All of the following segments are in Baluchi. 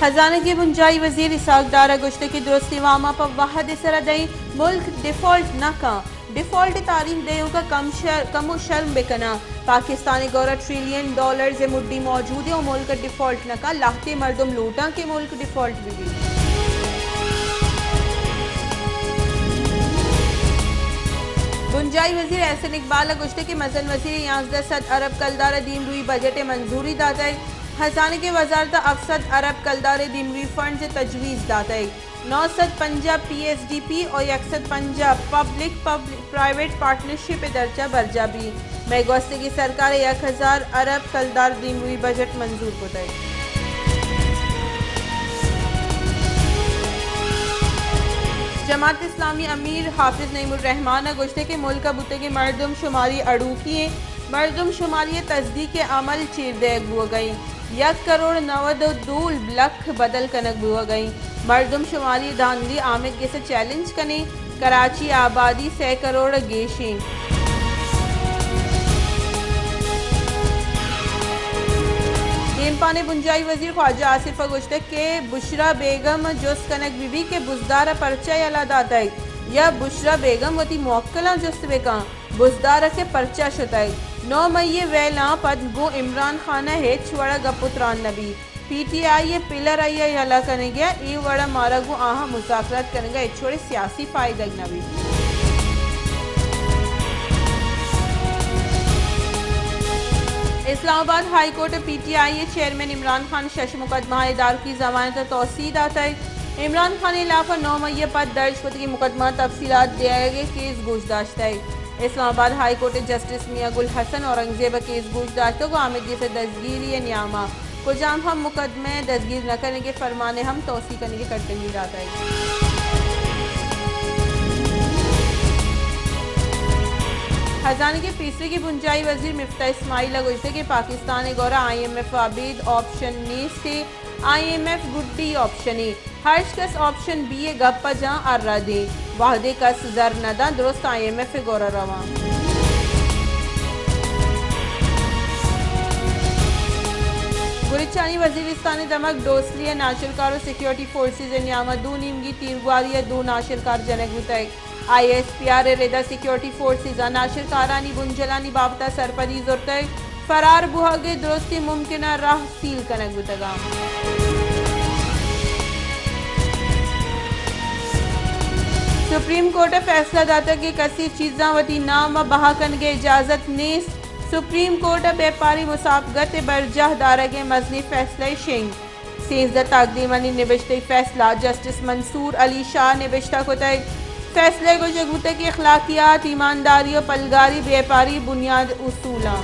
خزانگ ءِ بنجاہی وزیر اسحاق ڈار ءَ گوشتگ کہ درستیں وام ءَ پہ وھد ءِ سرا دئیں، ملک ڈیفالٹ نہ کن، ڈیفالٹ ءِ تاریخ دئیوک ءَ کم شر-، کم ءُ شرم بہ کناں۔ پاکستان ءِ گور ءَ ٹریلین ڈالرز ءِ مڈی موجود ایں ءُ ملک ڈیفالٹ نہ کن، لہتیں مردم لوٹاں کہ ملک ڈیفالٹ بہ بیت۔ بنجاہی وزیر احسن اقبال ءَ گوشتگ کہ مزن وزیر ءَ یازدہ سد ارب کلدار ءِ دیمروئی بجٹ ءِ منظوری داتگ۔ خزانگ ءِ وزارت ءَ ہفت سد ارب کلدار ءِ دیمروئی فنڈز ءِ تجویز داتگ۔ نو سد پنجاہ پی ایس ڈی پی ءُ یک سد پنجاہ پبلک، پبلک پرائیویٹ پارٹنرشپ ءِ درچہ برجاہ بیت۔ مئے گوستگیں سرکار ءَ یک ہزار ارب کلدار دیمروئی بجٹ منظور کتگ۔ جماعت اسلامی امیر حافظ نعیم الرحمان ءَ گوشتگ کہ ملک ءَ بوتگیں مردم شماری اڑوکی ایں، مردم شماری ءِ تصدیق ءِ عمل چیر دئیگ بوگ ءَ ایں۔ یک کروڑ نود ءُ دو لکھ بدل کنگ بوگ ءَ ایں۔ مردم شماری ءِ دھاندلی آمید گس ءَ چیلنج کنیں۔ کراچی ءِ آبادی سئے کروڑ ءَ گیش ایں۔ دیمپان ءِ بنجاہی وزیر خواجہ آصف ءَ گوشتگ کہ بشرا بیگم ءَ جست کنگ بہ بیت کہ بزدار ءَ پرچا یلہ داتگ یا بشرا بیگم وتی موکلاں جست بہ کن۔ بزدار ءَ کہ پرچا شتگ۔ نو مئی ءِ ویلاں پد گوں عمران خان ءَ ہچ وڑ ءَ گپ ءُ تران نہ بیت۔ پی ٹی آئی ءِ پلر آئی ءَ یلہ کنگ ءَ، اے وڑ ءَ مارا گوں آہاں مذاکرات کنگ ءَ ہچ وڑیں سیاسی فائدگ نہ بیت۔ اسلام آباد ہائی کورٹ ءَ پی ٹی آئی ءِ چیئرمین عمران خان ءِ شش مقدمہ ءِ دارکی ضمانت ءَ توسیع داتگ۔ عمران خان ءِ ہلاپ ءَ نو مئی ءَ پد درج کتگیں مقدمہ ءِ تفصیلات دیگ ءِ کیس گوش داشتگ۔ اسلام آباد ہائی کورٹ ءِ جسٹس میاں گل حسن اورنگزیب ءَ کیس گوش داشتگ ءُ آمید گس ءِ دزگیری ءِ نیام ءَ کجام ہم مقدمہ ءِ دزگیر نہ کنگ ءِ فرمان ءَ ہم توسیع کنگ ءِ کٹنی داتگ۔ خزانگ ءِ پیسریگیں بنجاہی وزیر مفتاح اسماعیل ءَ گوشتگ کہ پاکستان ءِ گورا آئی ایم ایف ءَ ابید آپشن نیست ءُ آئی ایم ایف گڈی آپشنے۔ ہرچ کس آپشن بی ءِ گپ ءَ جاں ءُ رد ایں۔ وہدے کس زر نہ داں، درست آئی ایم ایف ءِ گورا رواں۔ گریچانی وزیرستان ءِ دمگ ڈوسلی ءَ ناشرکار ءُ سیکیورٹی فورسز ءِ نیام ءَ دو نیمگی تیرگواری ءَ دو ناشرکار جنگ بوتگ۔ آئی ایس پی آر ءِ رد ءَ سیکیورٹی فورسز ءَ ناشرکارانی بنجلانی بابت ءَ سرپدی زرتگ۔ فرار بوہگ ءِ درستیں ممکنہ راہ سیل کنگ بوتگ اَنت۔ سپریم کورٹ ءَ فیصلہ داتگ کہ کسے چیزاں وتی نام ءَ بہا کنگ ءِ اجازت نیست۔ سپریم کورٹ ءَ بیپاری مسابقت ءِ برجاہ دارگ ءِ مزنیں فیصلہ ءِ شنگ۔ سیزدہ تاکدیمانی نبشتہی فیصلہ جسٹس منصور علی شاہ ءَ نبشتہ کتگ۔ فیصلہ ءَ گوشگ بوتگ کہ اخلاقیات، ایمانداری ءُ پلگاری بیپاری بنیاد اصولاں۔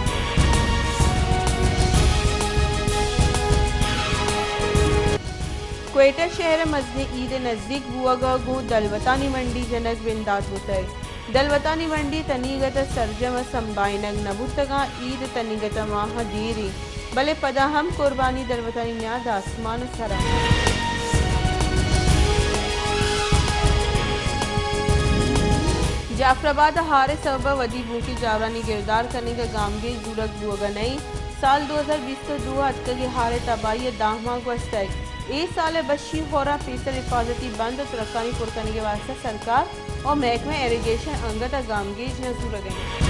کوئٹہ شہر ءَ مزنیں عید ءِ نزیک بوہگ ءَ گوں دلوتانی منڈی جنگ بندات بوتگ۔ دلوتانی منڈی تنیگت ءَ سرجم ءَ سمبھائینگ نہ بوتگ اَنت۔ عید تنیگت ءَ ماہ دیر ایں، بلے پدا ہم قربانی دلوتانی نیاد آسمان ءِ سر ءَ۔ جعفر آباد ءَ ہار ءِ سبب ءَ ودی بوکیں جاورانی گردار کنگ ءَ گامگیج زورگ بوگ ءَ نہ ایں۔ سال دو ہزار بیست ءُ دو ءَ اتکگیں ہار ءِ تباہی ءَ دہ ماہ گوستگ۔ اے سال ءَ بشی ہور ءَ پیسر حفاظتی بند ءُ ترکانی پر کنگ ءِ واستہ سرکار ءُ محکمہ ایریگیشن انگت ءَ گامگیج نہ زورگ ءَ اِنت۔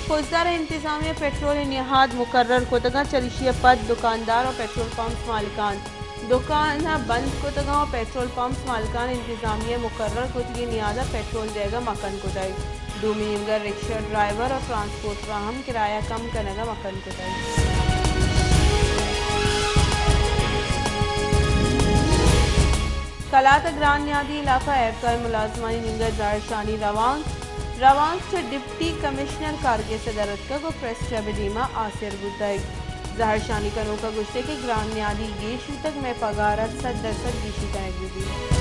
خضدار ءَ انتظامیہ ءَ پٹرول ءِ نہاد مقرر کتگ اَنت، چریشی ءَ پد دکاندار ءُ پٹرول پمپس مالکان دکان ءَ بند کتگ اَنت ءُ پٹرول پمپس مالکان انتظامیہ ءِ مقرر کتگیں نہاد ءَ پٹرول دئیگ ءَ مکن کتگ۔ دومی نیمگ ءَ رکشہ ڈرائیور ءُ ٹرانسپورٹراں ہم کرایہ کم کنگ ءَ مکن کتگ۔ کلات ءِ گران نیادی علاقہ ءَ ایبکار ملازمانی نیمگ ءَ زہرشانی روانک، روانک چہ ڈپٹی کمشنر کارگس ءَ در اتکگ ءُ پریس کلب ءِ دیما آسر بوتگ۔ زہرشانی کنوک ءَ گوشتگ کہ گران نیادی گیش بوتگ، مئے پگار ءَ سد درسد گیشی کنگ بہ بیت۔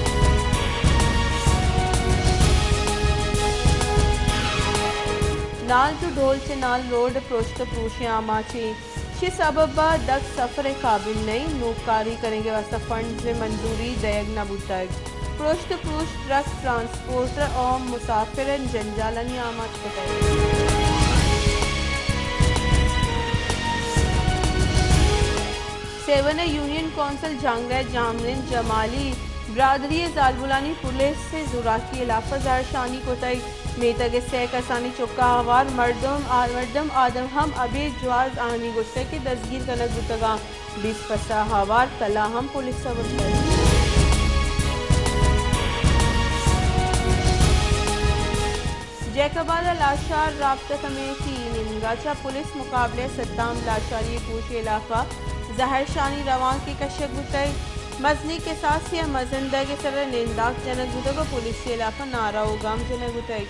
نال ٹو ڈھول چنال روڈ پرشت ءُ پروشیں آماچیں، چہ سبب ءَ دگ سفر ءِ قابل نہ ایں، نوکاری کنگ ءِ واستہ فنڈز ءِ منظوری دئیگ نہ بوتگ۔ پرشت ءُ پروش ٹرک ٹرانسپورٹر ءُ مسافر ءَ جنجالانی آماچ کتگ۔ سیون ءِ یونین کونسل جھانگرہ جامنند جمالی برادری ءِ زالبولانی پولیس ءِ زوراکی ءِ لاف ءَ زھرشانی کتگ۔ میتگ ءِ سئے کسانی چکاں ھوار مردم، آ، مردم آدم ھم ابید جواز آھانی گوشتگ کہ دزگیر کنگ بوتگ اَنت۔ بیست پسہ ھوار کلاہ ھم پولیس ءَ برتگ۔ جیکب آباد ءَ لاشار رابطہ کمیٹی نیمگ ءَ چہ پولیس مقابلہ ءَ صدام لاشاری ءِ کوش ءِ ھلاف ءَ زھرشانی روانکے کشگ بوتگ۔ مزنیں کساسے ءَ مزن دگ ءِ سر ءَ ننداک جنگ بوتگ ءُ پولیس ءِ ھلاف ءَ نعرہ ءُ گام جنگ بوتگ۔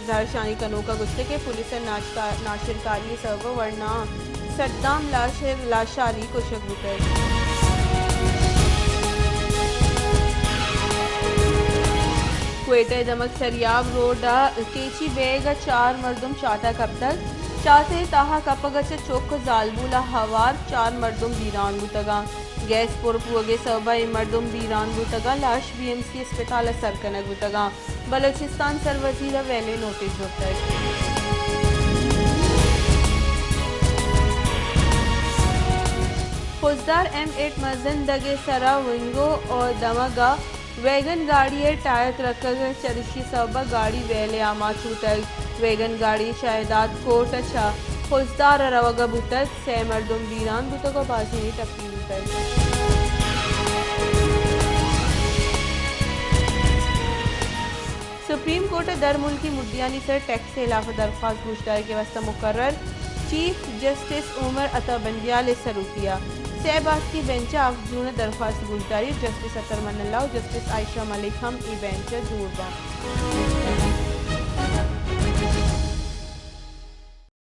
زھرشانی کنوک ءَ گوشتگ کہ پولیس ءِ ناشکا-، ناشرکاری ءِ سبب ءَ ورنا صدام لاشر-، لاشاری کشگ بوتگ۔ کوئٹہ ءِ دمگ سریاب روڈ ءَ کیچی بیگ ءَ چار مردم چات ءَ کپتگ۔ چات ءِ تہا کپگ ءَ چہ چک ءُ زالبول ءَ ھوار چار مردم بیران بوتگ اَنت۔ گیس پر بوگ ءِ سبب ءَ اے مردم بیران بوتگ اَنت۔ لاش بی ایم سی اسپتال ءَ سر کنگ بوتگ اَنت۔ بلوچستان سروزیر ءَ ویل ءِ نوٹس زرتگ۔ خضدار ایم ایٹ مزن دگ ءِ سر ءَ ونگو ءِ دمگ ءَ ویگن گاڑی ءِ ٹائر ترکگ ءِ چریشی ءِ سبب ءَ گاڑی ویل ءِ آماچ بوتگ۔ ویگن گاڑی شاہداد کوٹ ءَ چہ خضدار ءَ روگ ءَ بوتگ۔ سئے مردم بیران بوتگ ءُ بازینے ٹپی بوتگ۔ سپریم کورٹ ءَ درملکی مڈیانی سر ٹیکس ءِ ھلاف ءَ درخواست گوشدارگ ءِ واستہ مقرر چیف جسٹس عمر عطا بنجیال ءِ سروکی ءَ سئے باسکی بینچ ءَ ھفت جون ءَ درخواست گوشداری، جسٹس اطہر من اللہ ءُ جسٹس عائشہ ملک ھم اے بینچ ءَ جوڑ بنت۔